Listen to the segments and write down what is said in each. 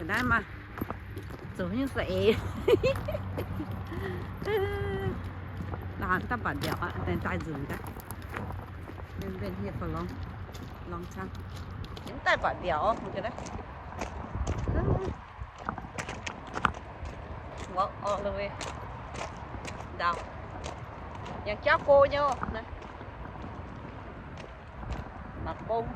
Naaiv maaih zuqc nyungc saeng-eix. La'haaix daaih mbatc mbiaauc aqv, daaih nzunc gaax. Mbenc mbenc hieh for long, long time. Mv daaih mbatc mbiaauc oc. Walk all the way down. Yangh jauv go nyei oc. Mangc mbong.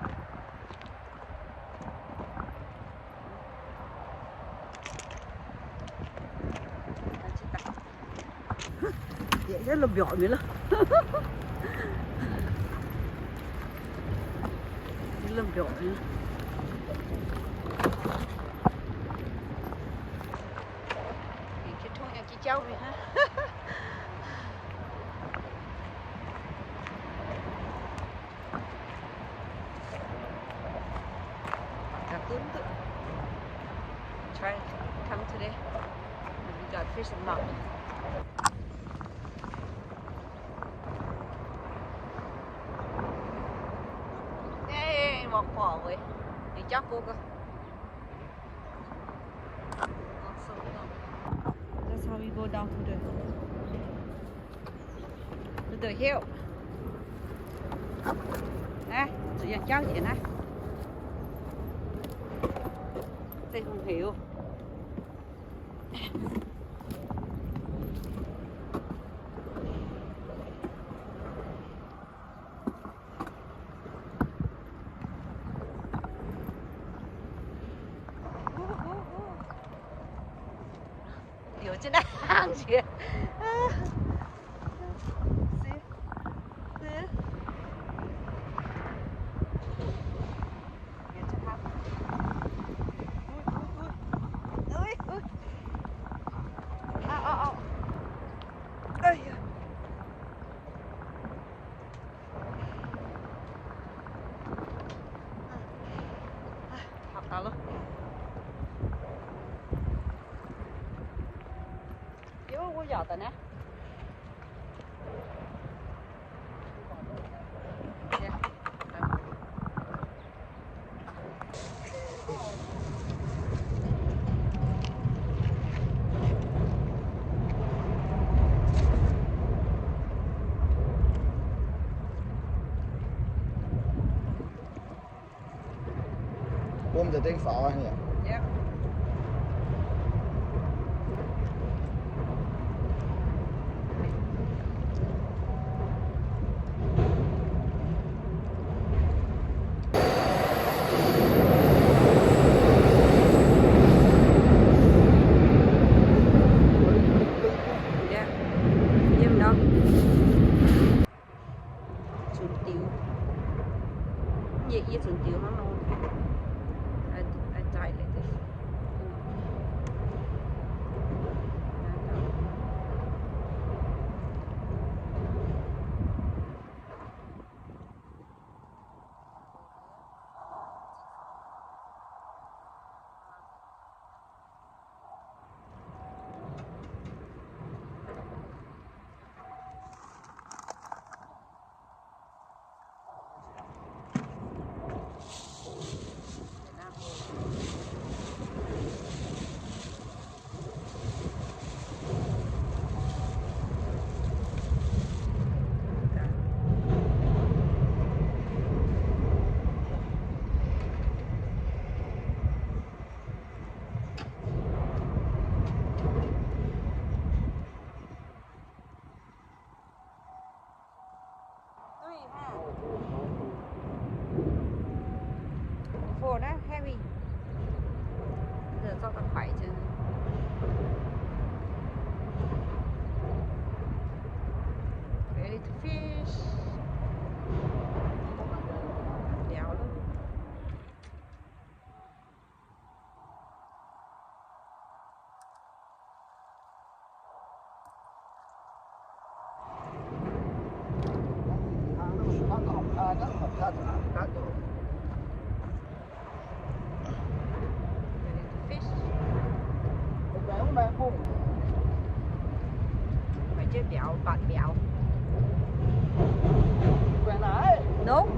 Yietc lumh mbiorqc mi'aqv. Lumh mbiorqc mi'aqv. Jiex tov yangh jiex jauv mi'aqv. Ga'gunv duqv. Try come today. We got fish and mark. Hey, walk far away. Hey, jump over. That's how we go down to the, to the hill. Naaiv, zuqc yangh jauv njiec naaiv. Deix hungh heuc. Liuz zinh naaiv hangh njiec. Yie wuov yaac daaih naaiv. Bum deix dengv faaux nyei. Yep. Yep. Yiem ndau. Zunc diux. Yie, yie zunc diux hnangv nor. I, I died like this. Phone naaiv heavy. Zorqv daaih kuaix jienv. Ready to fish. Mbiauz loh. Mv baac mbiauz. Nope.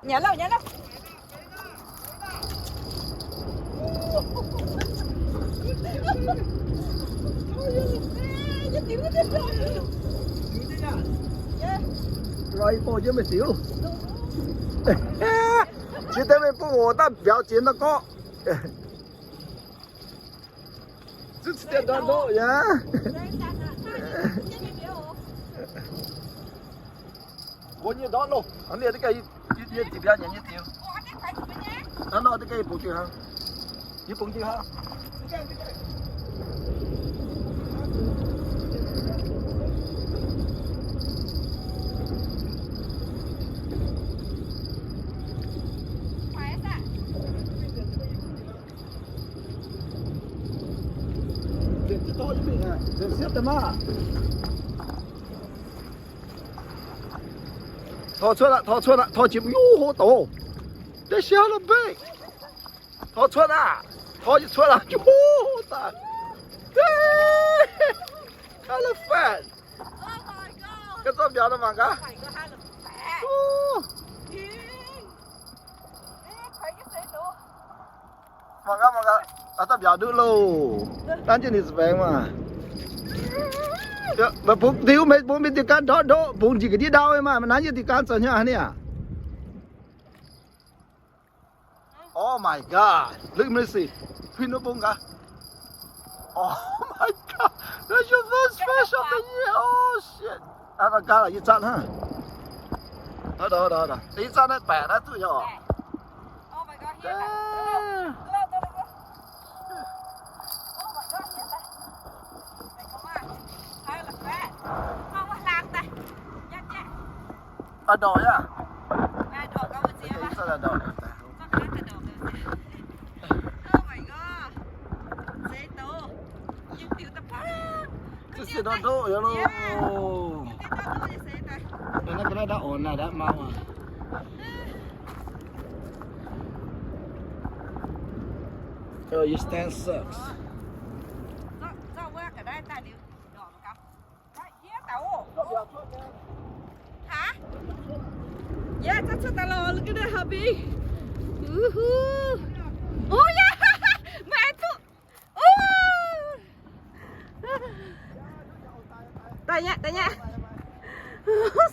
Nyanc lauh, nyanc lauh. Loi bouh jienv meih ziux. Qiex deix meih bun oc, daaih mbiauz jiex naaiv gorqv. Zutv ciex dieh ndortv ndoqv yaac. Mbuo nyei ndortv loh, hnangv naaiv ganh yie ziqc mbiauz nyanc nyei ziux. Hnangv nor ganh yie bungx jiex hnangv. Yie bungx jiex hnangv. Tor cuotv aqv, tor cuotv aqv, tor jiex yungh hov douz. Deix siang la'mbeiv. Tor cuotv aqv, tor jiex cuotv aqv, yungh hov daaih. Deix, elephant. Ganh zorqv mbiauz nor mangc gaax. Mangc gaax, mangc gaax, aav daaih mbiauz nduqv loh. Nanv jienv ninh za'baengx maah. Mbuo diuh gan ndortv ndoqv, bungx njiec ga'ndiev ndau maah, nanv jienv diuh gan zoux hnyangx haaix nyungc aqv. Oh my God, look, Missy, huin wuov bung gaax. Oh my God, that's your first fish of the year. Oh shit. Aa, gaax laaix yie zatv hnangv. Yie zatv naaiv baeqc naaiv duqv nyei oc. Aa, ndorqc yaac. Ziex ndorqc ndoqv yaac loh. Naaiv ga'naaiv ndau orn naaiv ndau mau aqv. Oh, your stand sucks. Haaix? Yeah, that's what I love. Look at that, hubby. Woohoo. Oh, yeah. Maiv duqv. Daaih nyei, daaih nyei.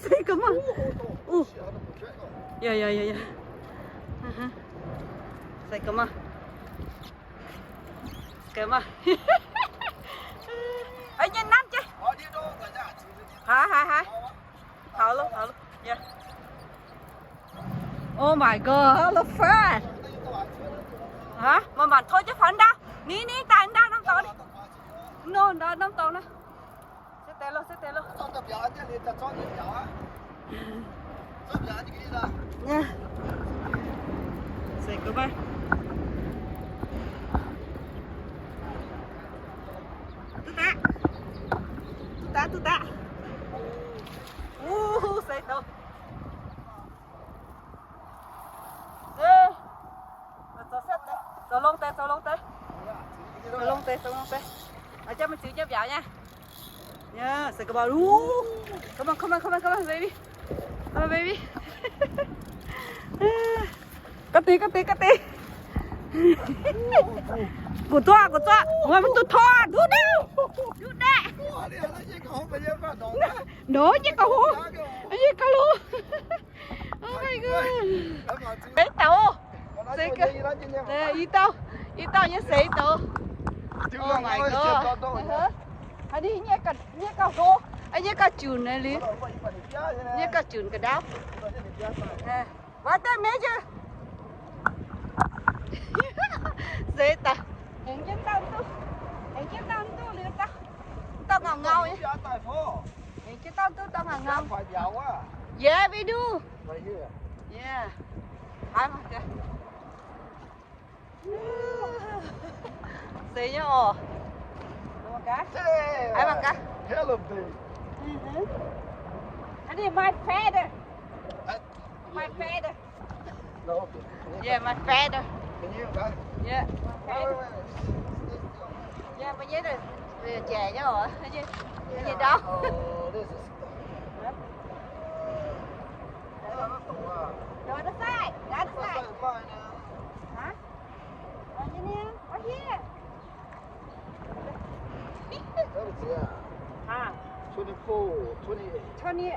Seix ga'maah. Uh. Yeah, yeah, yeah, yeah. Seix ga'maah. Seix ga'maah. Eix, nyei nanv jienv. Haaix, haaix, haaix. Taux loh, taux loh. Yeah. Oh my God, the fish. Haaix, maaih mangc tov jienv faaux ndau. Ni, ni, daaih ndau norm dorngx. Nor, ndau norm dorngx naaiv. Se deix loh, se deix loh. Seix ga'maah. Duqv daaih. Duqv daaih, duqv daaih. Wuov, seix douz. Zoux longx deix, zoux longx deix. Zoux longx deix, zoux longx deix. Aa, jangx meih ziux jienv mbiauz nyei. Yeah, seix ga'maah. Come on, come on, come on, come on, baby. Come on, baby. Ga'deix, ga'deix, ga'deix. Ga'zuoqv, ga'zuoqv. Wuov, maiv duqv tor, duqv ndaauv. Duqv ndaauv. Nor, nyei ga'hlo. Nyei ga'hlo. Oh my God. Seix douz. Seix ga'hlo. I dauh, i dauh nyei seix douz. Oh my God. Haaix nyungc nyei ga'hlo. Nyei ga'junc naaiv liuz. Nyei ga'junc ga'ndaauv. Water major. Seix daaih. Hengx jienv dauh duqv. Hengx jienv dauh duqv liuz dauh. Dauh ngau ngau nyei. Hengx jienv dauh duqv dauh ngau ngau. Yeah, we do. Yeah. Seix nyei oc. Aav, mangc gaax. Aa, ni my feather. My feather. Yeah, my feather. Yeah, my feather. Yeah, mbuo nyei njaaic nyei oc. Nyei ndau. The other side. Huh? Oh, yeah, yeah. Right here. That is, yeah. Ah. Twenty-four, twenty-eight. Twenty,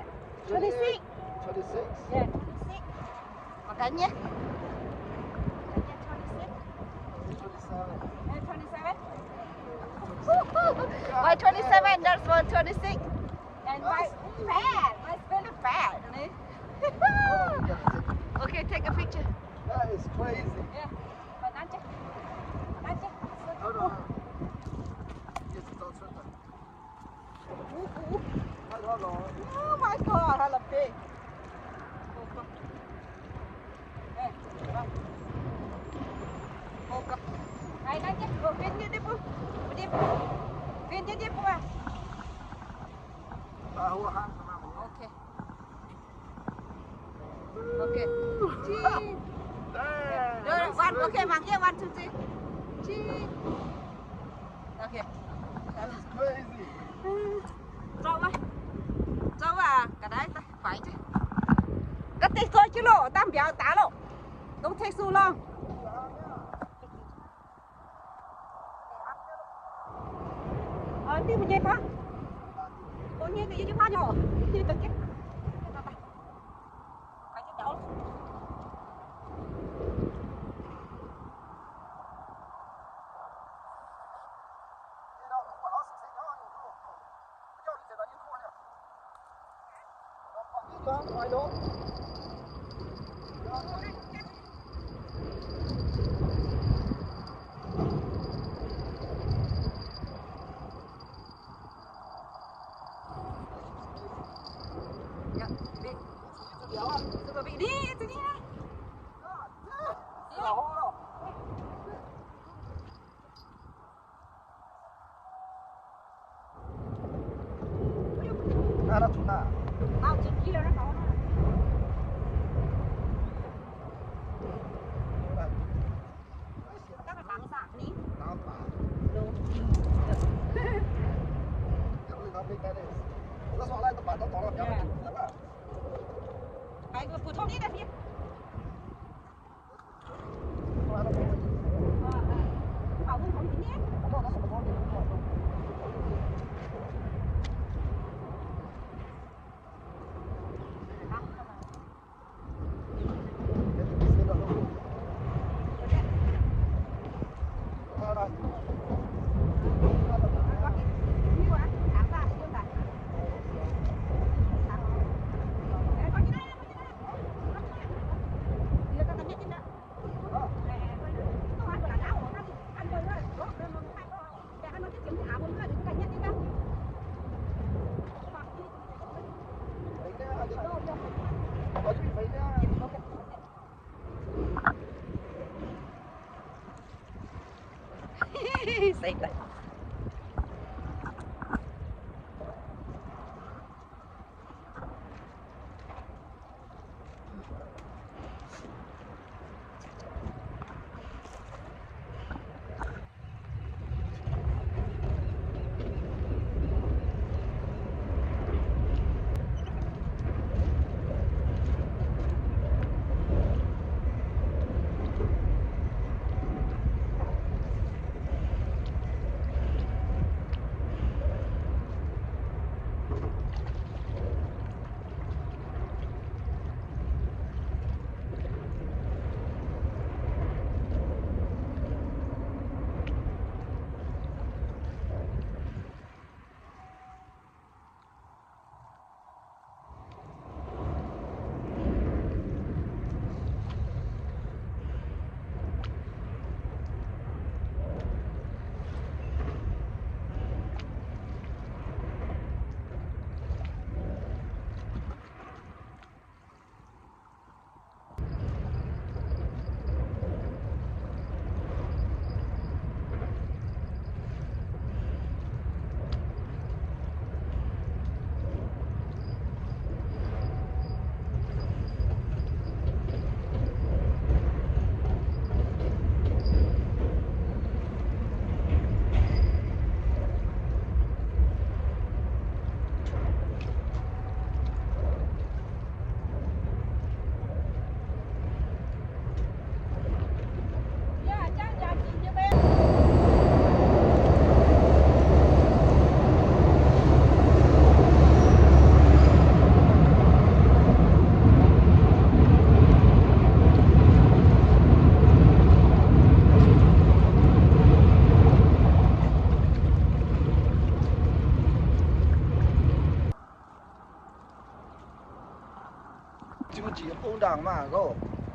twenty-six. Twenty-six? Yeah, twenty-six. Mangc gaax nyei. Mangc gaax nyei, twenty-six. Twenty-seven. Yeah, twenty-seven. Why twenty-seven? There's one twenty-six. And my bad. My spelling bad. Okay, take a picture. That is crazy. Yeah. But not yet. Not yet. Hold on. Yes, it's all set. Oh my God, how big. Okay. Okay. Dang, that's crazy. One, okay, mangc jienv, one, two, three. Cheese. Okay. That is crazy. Zoux maiv, zoux aqv, ga'naaiv daaih faix jienv. Ga'deix zoih jienv loh, dangh mbiauz daaih loh. Don't take so long. Aa, diuh mbuo nyei faav. Dongh nyei, dongh nyei faav nyei oc. Diuh dongh nyei.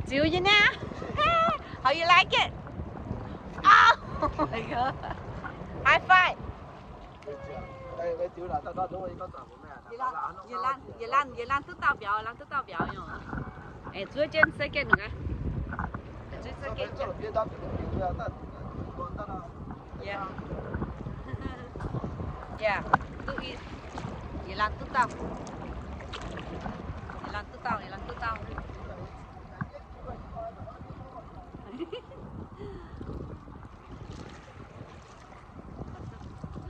Ziux nyei naaiv. How you like it? Oh my God. High five. Yietc laanh, yietc laanh, yietc laanh duqv dauh biaux, laanh duqv dauh biaux nyei. Aengx zuov jienv second gaax. Zuov second jienv. Yeah. Yeah. Duqv i, yietc laanh duqv dauh. Yietc laanh duqv dauh, yietc laanh duqv dauh. Yietc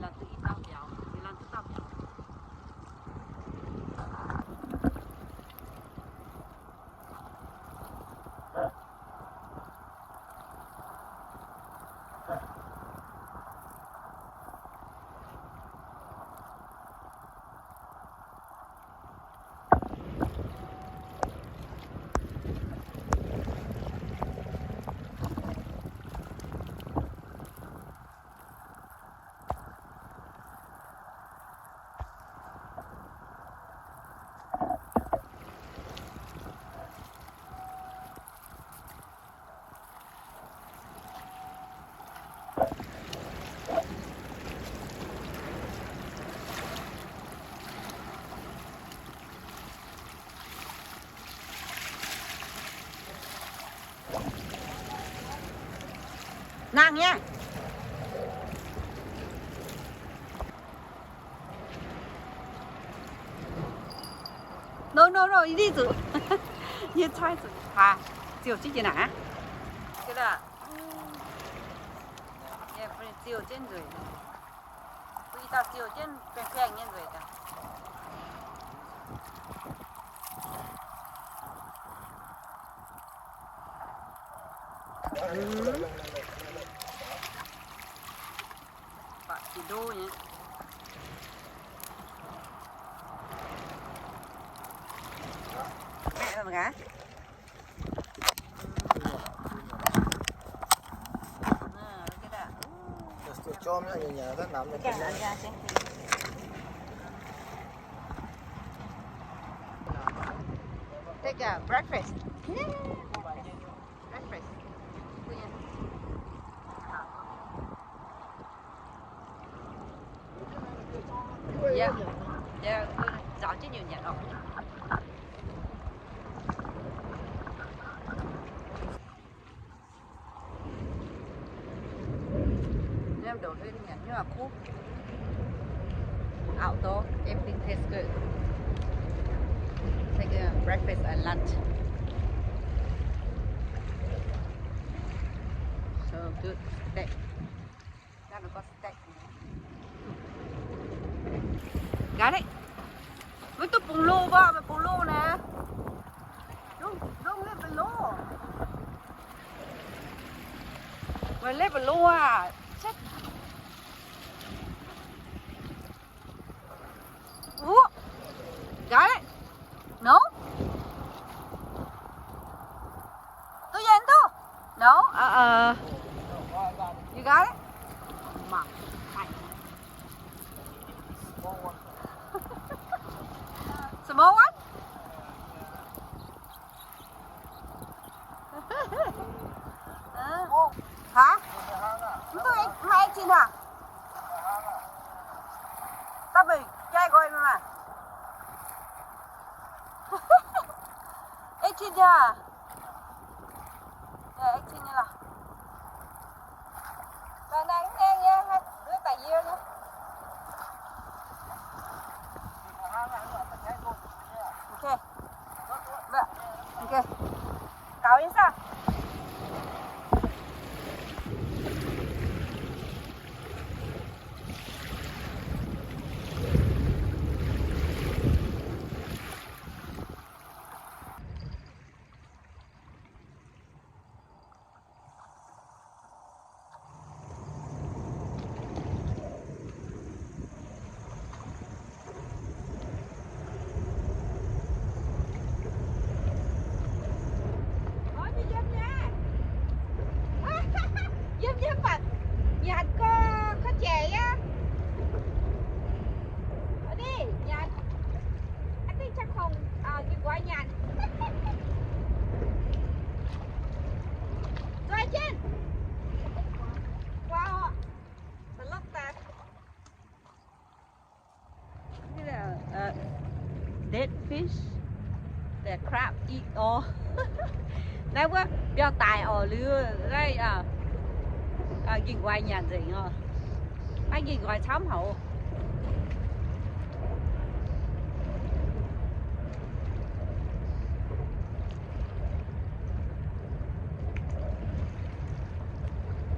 laanh duqv i dauh biaux, yietc laanh duqv dauh biaux. Nangh nyei. No, no, no, yie zuqc, yie cai zuqc. Haaix, ziouc jienv jiex naaic aqv. Ziouc jienv nzueic. Bun i dauh ziouc jienv baeng-baengh nyei nzueic daaih. Baac jiex ndo nyei. Take a breakfast. Breakfast. Yeah. Yeah, nzaaux jienv nyungc nyanc oc. Nyiemv ndongc haaix nyanc nyuoz kuv. Outdoor, everything tastes good. Take a breakfast and lunch. So good. Steak. Got steak. Got it. Maiv duqv bungx loh mbuo, meih bungx loh naaic. Don't, don't let below. Meih let below aqv. Shit. Ooh. Got it? No? Too young too? No? Uh, uh. You got it? Mangc haic. Small one? Hả? Mv duqv, mv maaih eighteen hả? Tao mbenc jai nqoi mienh maah. Eighteen nyei. Yeah, eighteen nyei lorqc. Daaih naaiv mv gaengh nyei, duqv daaih yie nyei. Okay. Okay. Gaux nyei saah. Yiem, yiem baac nyanc gau, kouv jaic aqv. Ninh nyanc, I think Cang Hong, uh, ninh mbuo nyanc. Fish that crab eat all. Naaiv wuov biauv-daic oc, liuz naaiv, aa, ging nqoi nyanc nzengc oc. Maiv ging nqoi camv haic oc.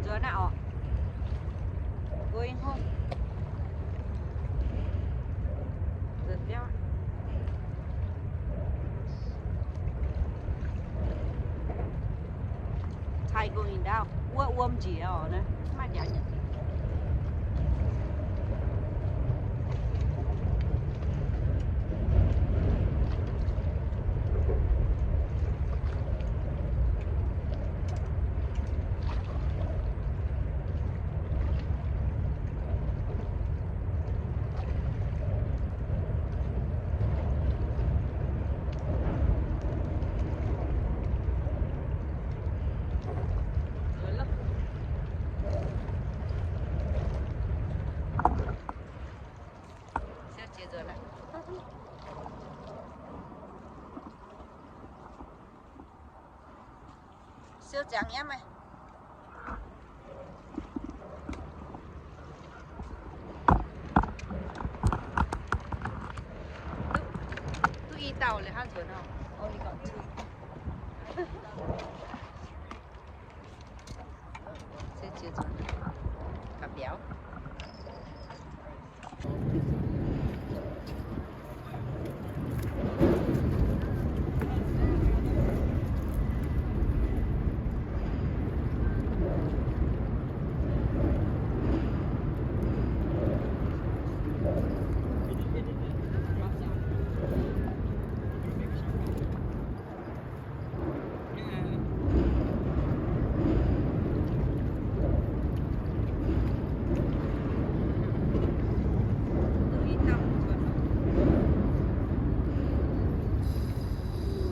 Nzuonx aqv oc. Going home. Nzuonx biauv aqv. Cai gong in ndau. Wuov wuom njiec oc naaiv. Maiv njaaux nyanc. Siouv jiex nzuonx aqv. Siouv ziangx nyei meih. Duqv i dauh liuz hnangv nzuonx oc. Only got two. Se jiex nzuonx ga'biaux.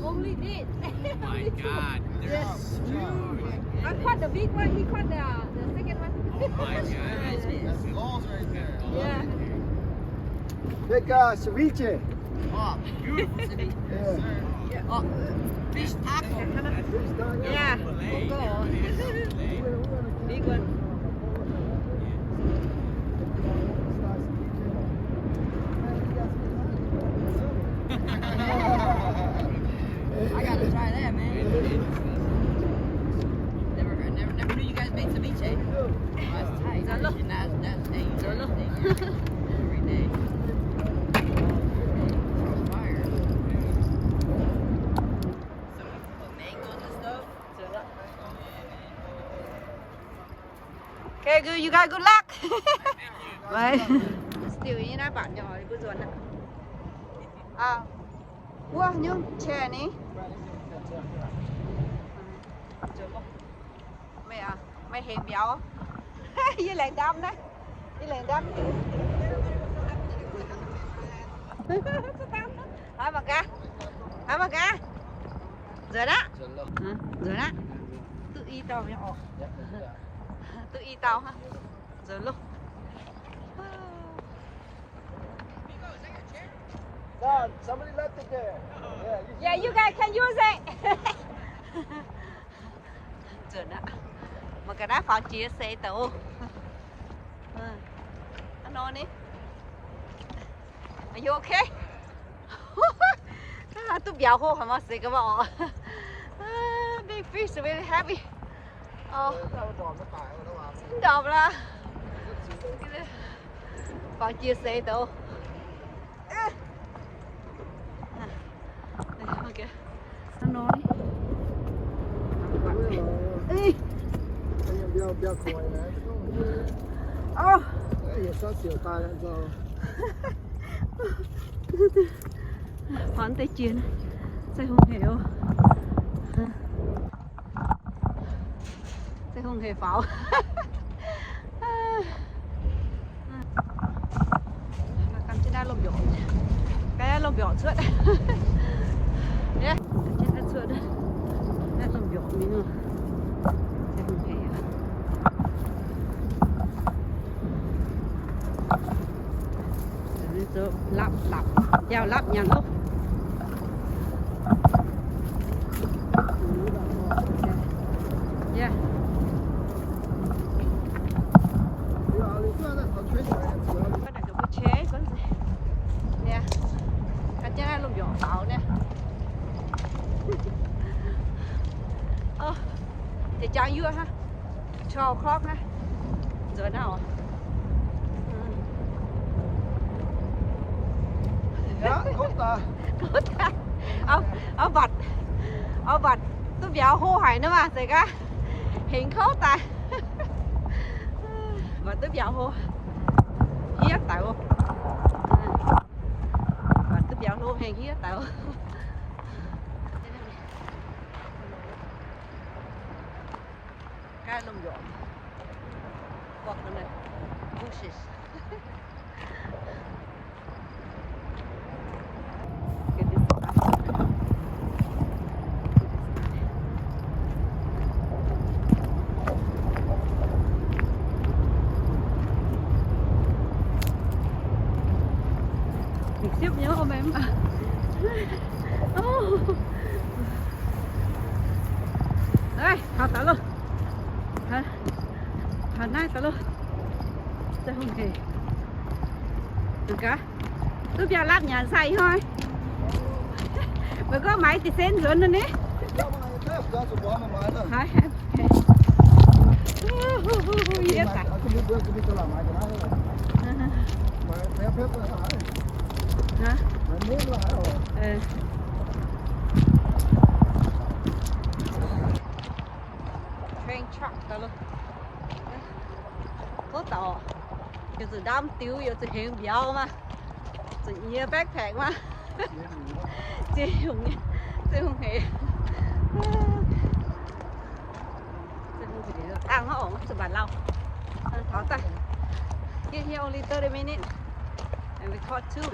Only this. Oh my God, they're huge. I caught the big one, he caught the, the second one. Oh my God. That's goals right there. Yeah. Big, uh, ceviche. Oh, beautiful ceviche. Yeah. Yeah. Oh, fish taco. Fish taco. Yeah. Big one. I gotta try that, man. Never heard, never, never knew you guys made ceviche. Oh, that's tight. That's, that's, that's dangerous. Every day. Fire. Some people put mangoes and stuff. Okay, good. You guys, good luck. Still in naaiv baac nyei, mbuo nzuonx aqv. Wuov nyungc chair ni. Meih, meih hengx mbiauz. Yie laengz ndamv naaiv. Yie laengz ndamv. Haaix mangc gaax? Haaix mangc gaax? Nzuonx aqv. Nzuonx aqv. Duqv i dauh nyei oc. Duqv i dauh hnangv. Nzuonx loh. Somebody left it there. Yeah, you guys can use it. Nzuonx aqv. Mangc gaax naaiv faaux jiex seix douz. Hnangv nor ni. Are you okay? Duqv mbiauz hlo haic maiv zeiz ga'maah oc. Big fish, really heavy. Mv ndorpc lorqc. Faaux jiex seix douz. Faaux deix jiex, se hungh hec oc. Se hungh hec faaux. Ganh jienv naaiv lomh mbiorqc, ganh naaiv lomh mbiorqc cuotv. Jienv naaiv cuotv, naaiv lomh mbiorqc mingh. Se hungh hec. Lapv, lapv, njaaux lapv nyanc loh. Nau clock naaiv. Nzuonx naaiv oc. Kouv daaih. Kouv daaih. Auv, auv mbatc, auv mbatc duqv mbiauz hlo haic nor maah, zeiz gaax hengx kouv daaih. Mbatc duqv mbiauz hlo, hietv daic oc. Mbatc duqv mbiauz hlo hengx hietv daic oc. Gaav lomh nzoih. Walk on the bushes. Siepv nyei mv baac. Ov. Eix, taux daaih loh. Taux naaiv daaih loh. Za'hungh hec. Gaax, duqv mbiauz lapv nyanc sai hnoi. Meih gorngv maaiz deix sen nzuonx nor ni. Haiz, haiz. Yietv daic. Train truck daaih loh. Kouv daaih oc. Yaac zuqc ndamv diux, yaac zuqc hengx mbiauz maah. Zuqc nyiex backpack maah. Ziex hungh, ziex hungh hec. Tangh hnangv oc, zuqc mbatc lauh. Taux daaih. Here, here only thirty minutes. And we caught two.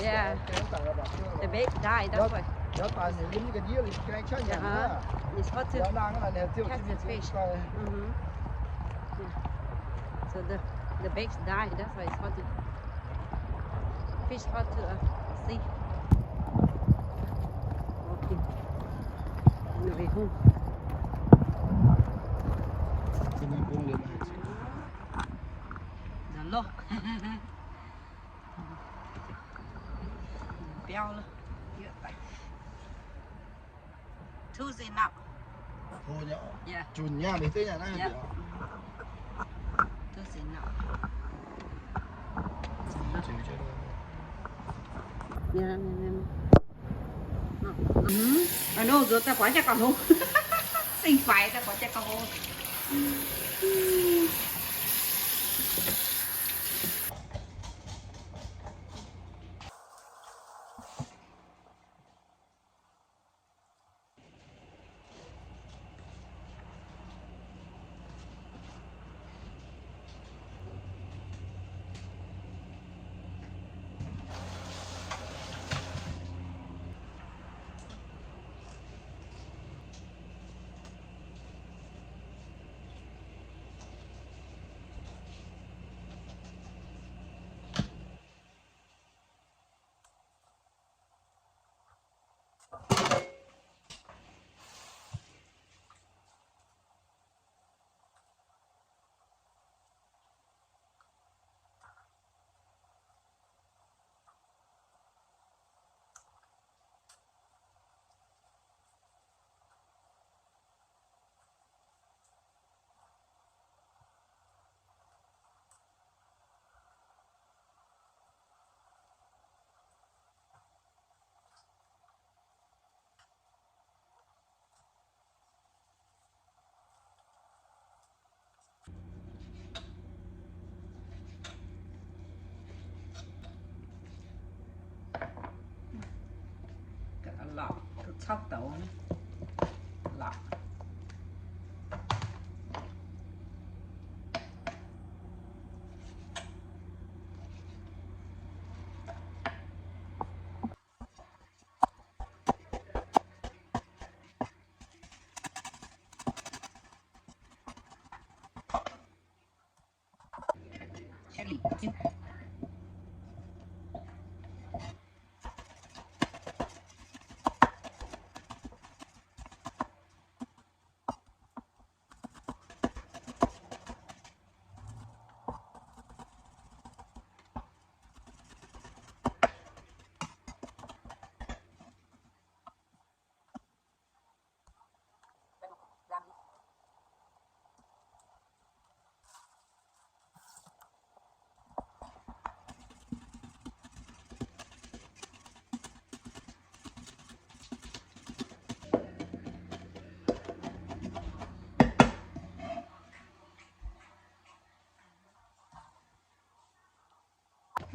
Yeah. The bait died, that's why. Uh-huh. It's hard to catch the fish. Mm-hmm. Yeah. So the, the baits die, that's why it's hard to, fish hard to, uh, see. Okay. Anyway, home. The log. Biauv lorqc. Too enough. Yeah. Yeah. Too enough. Yeah, yeah, yeah. Hm. Aa, nor nzuonx daaih buatc jaa gauh hlo. Seng faix daaih buatc jaa gauh hlo. Lorqc, duqv caux douz lorqc.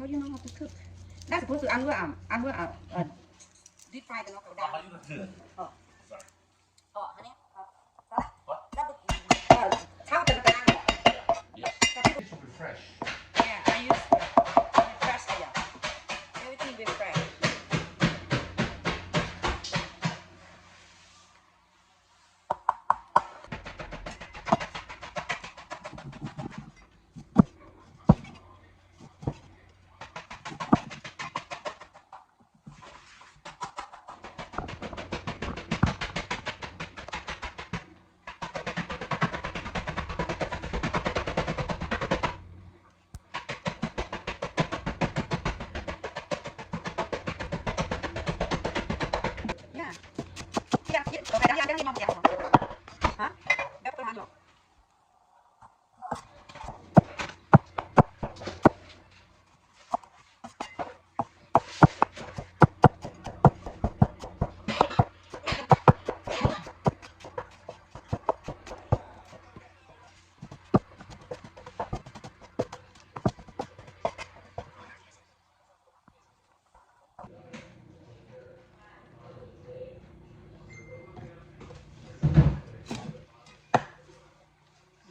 How you know how to cook? Not supposed to ăn wuov, ăn wuov, uh, deep fry the knuckle down. Oh. Sorry. Oh, honey. Uh, tháo cho nó căng. Yes. It should be fresh. Yeah, I use, uh, fresh, yeah. Everything be fresh. Yeah. Yeah, yeah. Okay, yeah, yeah, yeah, yeah. Huh? That's what I know.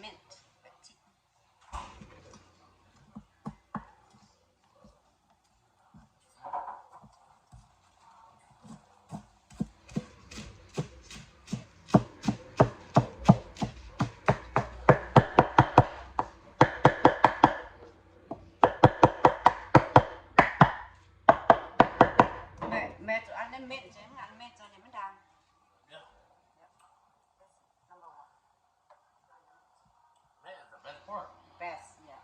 Mint. Meih, meih zuqc an naaiv mint, mv an mint zoux ninh mv ndaang. Best, yeah.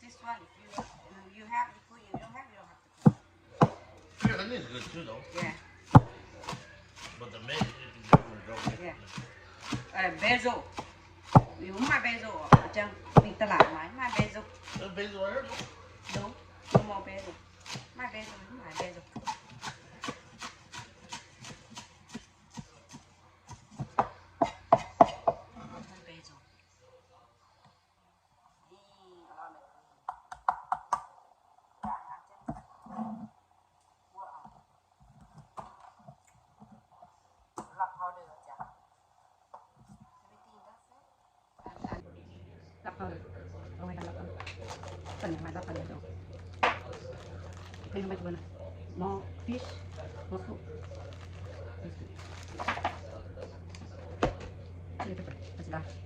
This one, if you, you have, you put, you don't have, you don't have to put. Sure, that is good too, though. Yeah. But the mint is different, though. Yeah. Uh, basil. Yie mv maaih basil oc. Jang mingh ตลาด maaiz mv maaih basil. There's basil here, though. No, no more basil. Mv maaih basil, mv maaih basil. Mv maaih basil. Love powder. Oh, we have love powder. Love powder. Then you make one more fish, more soup. Little bit. That's enough.